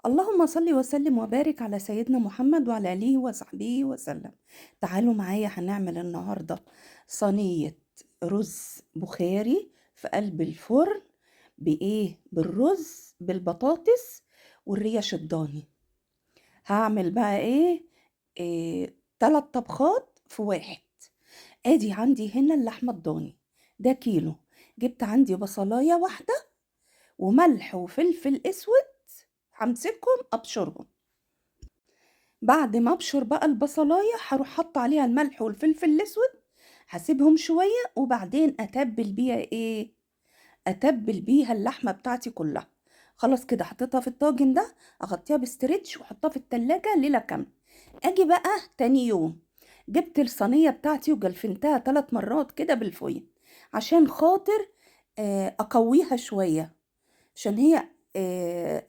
اللهم صل وسلم وبارك على سيدنا محمد وعلى آله وصحبه وسلم. تعالوا معايا، هنعمل النهاردة صينية رز بخاري في قلب الفرن. بإيه؟ بالرز بالبطاطس والريش الضاني. هعمل بقى إيه؟ 3 طبخات في واحد. ادي عندي هنا اللحمة الضاني، ده كيلو. جبت عندي بصلاية واحدة وملح وفلفل اسود، همسكهم ابشرهم. بعد ما ابشر بقى البصلاية هروح حاطة عليها الملح والفلفل الاسود، هسيبهم شوية وبعدين اتبل بيها ايه؟ اتبل بيها اللحمة بتاعتي كلها. خلاص كده حطيتها في الطاجن ده، اغطيها بستريتش واحطها في التلاجة ليلة كاملة. اجي بقى تاني يوم جبت الصينية بتاعتي وجلفنتها 3 مرات كده بالفويل عشان خاطر اقويها شوية، عشان هي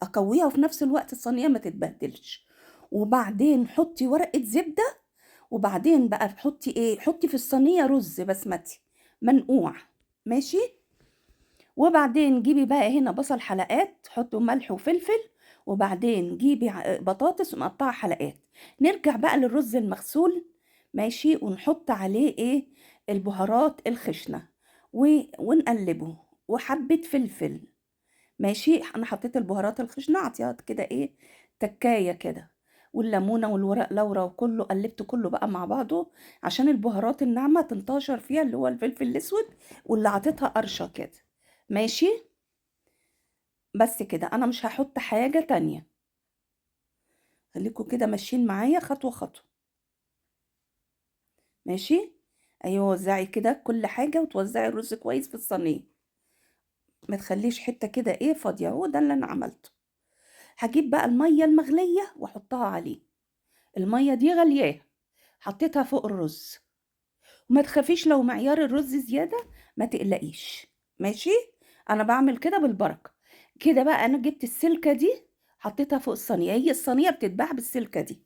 اقويها وفي نفس الوقت الصينية ما تتبهدلش. وبعدين حطي ورقة زبدة، وبعدين بقى حطي ايه؟ حطي في الصينية رز بسمتي منقوع، ماشي. وبعدين جيبي بقى هنا بصل حلقات، حطوا ملح وفلفل، وبعدين جيبي بطاطس ومقطعه حلقات. نرجع بقى للرز المغسول، ماشي، ونحط عليه ايه؟ البهارات الخشنة ونقلبه، وحبة فلفل، ماشي. انا حطيت البهارات الخشنة، اعطيها كده ايه؟ تكاية كده، والليمونة والورق لورا وكله، قلبت كله بقى مع بعضه عشان البهارات الناعمة تنتشر فيها، اللي هو الفلفل الاسود واللي عطيتها قرشة كده، ماشي. بس كده انا مش هحط حاجة تانية، خليكوا كده ماشيين معايا خطوة خطوة، ماشي. ايوه، وزعي كده كل حاجة وتوزعي الرز كويس في الصينية، ما تخليش حتة كده ايه فاضية. هو ده اللي انا عملته. هجيب بقى المية المغلية واحطها عليه، المية دي غلياه حطيتها فوق الرز. وما تخافيش لو معيار الرز زيادة، ما تقلقيش، ماشي. انا بعمل كده بالبركة كده. بقى انا جبت السلكة دي حطيتها فوق الصينية، هي الصينية بتتباع بالسلكة دي.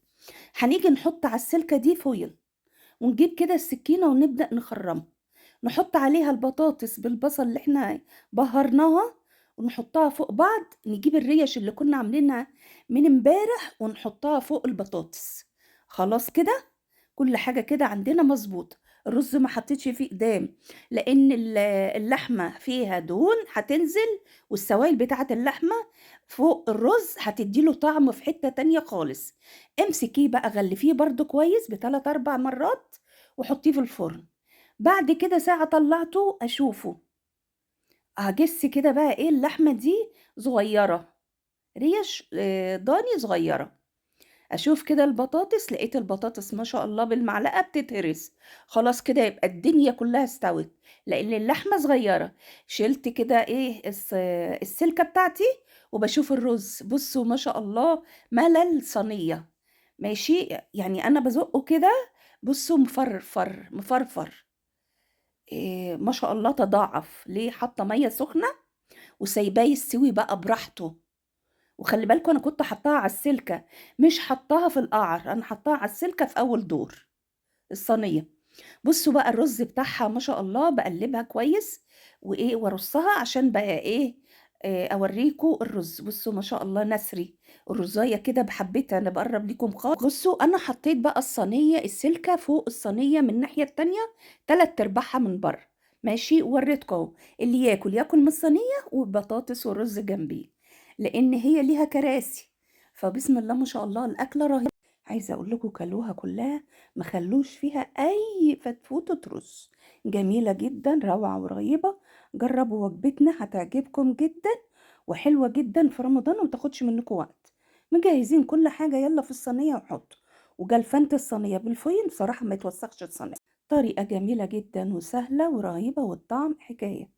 هنيجي نحط على السلكة دي فويل، ونجيب كده السكينة ونبدأ نخرمها، نحط عليها البطاطس بالبصل اللي احنا بهرناها ونحطها فوق بعض. نجيب الريش اللي كنا عاملينها من امبارح ونحطها فوق البطاطس. خلاص كده كل حاجة كده عندنا مظبوط. الرز ما حطيتش فيه قدام لان اللحمة فيها دهون هتنزل، والسوائل بتاعة اللحمة فوق الرز هتديله طعم في حتة تانية خالص. امسكيه بقى غلفيه برضو كويس بتلات اربع مرات وحطيه في الفرن. بعد كده ساعة طلعته اشوفه، هجس كده بقى ايه، اللحمة دي صغيرة، ريش ضاني صغيرة. اشوف كده البطاطس، لقيت البطاطس ما شاء الله بالمعلقة بتتهرس. خلاص كده يبقى الدنيا كلها استوت لان اللحمة صغيرة. شلت كده ايه السلكة بتاعتي وبشوف الرز، بصوا ما شاء الله ملل صينية، ماشي. انا بزقه كده، بصوا مفرفر مفرفر، إيه ما شاء الله تضاعف. ليه؟ حاطه ميه سخنه وسايباه يستوي بقى براحته. وخلي بالكم انا كنت حطاها على السلكه، مش حطاها في القعر، انا حطاها على السلكه في اول دور الصينيه. بصوا بقى الرز بتاعها ما شاء الله، بقلبها كويس وايه وارصها عشان بقى ايه، اوريكم الرز. بصوا ما شاء الله نسري الرزايه كده بحبتها، انا بقرب لكم خالص. بصوا انا حطيت بقى الصينيه السلكه فوق الصينيه من الناحيه التانية، تلات ارباعها من بره، ماشي. وريتكم اهو، اللي ياكل ياكل من الصينيه والبطاطس والرز جنبيه، لان هي ليها كراسي. فبسم الله ما شاء الله الاكله رهيبه. عايزه اقول لكم كلوها كلها، ما خلوش فيها اي فتفوته رز، جميله جدا، روعه ورهيبه. جربوا وجبتنا هتعجبكم جدا، وحلوه جدا في رمضان وما تاخدش منكم وقت. مجهزين كل حاجه، يلا في الصينيه وحطوا. وجلفنت الصينيه بالفويل بصراحه ما يتوسخش الصينيه. طريقه جميله جدا وسهله ورهيبه، والطعم حكايه.